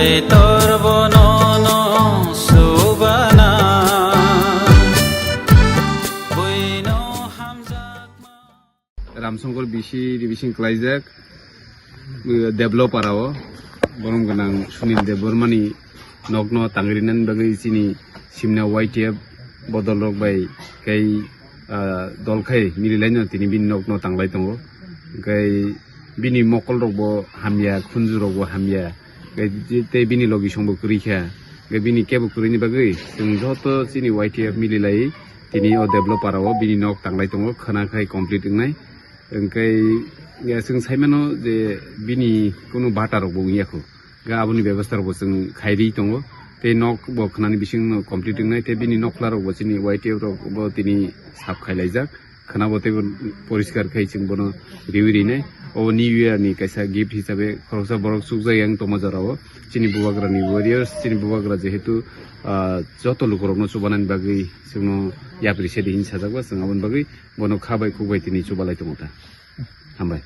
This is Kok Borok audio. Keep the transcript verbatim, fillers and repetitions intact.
Tor bono no subana. Buino hamjakma. Ramsongkor bisi revision klaijak, eh, developer o, borom gwnang Sunil Debbarmani nokno tangrinani bagwi chini simna Y T F bodol rok bai kai, ah, dol khai mililaino tini bini nokno tanglai tongo. Kai bini mokol rok bo hamya, khunju rok bo hamya. Kai tei bini logi song bo kwrwi kha. Kai bini kebo kwrwini bagwi chwng joto chini Y T F mililai tini o developer o bini nok tanglai tongo, khwna khai complete wngnai. Hwnkhe, ya, chwng saimano je bini kunu bata rok bo wngya kho. Ga aboni bebostha rok bo chwng khairi tongo. Tei nok bo khwnani bising no complete wngnai, tei bini nokla rok bo chini Y T F rok bo tini sap khailaijak. Khwna bo teibo poriskar khai chwng bono riwi rinai. O New Year ni kaisa gift hisabe khoroksa borok chukjak yang tongma jora o. Chini bubagra ni warriors, chini bubagra jehetu, ah, joto lukurokno chubanani bagwi chwngno yapri sedi hin sajak ba chwng aboni bagwi bono kha bai khuk bai tini chubalai tongo ta. Hambai.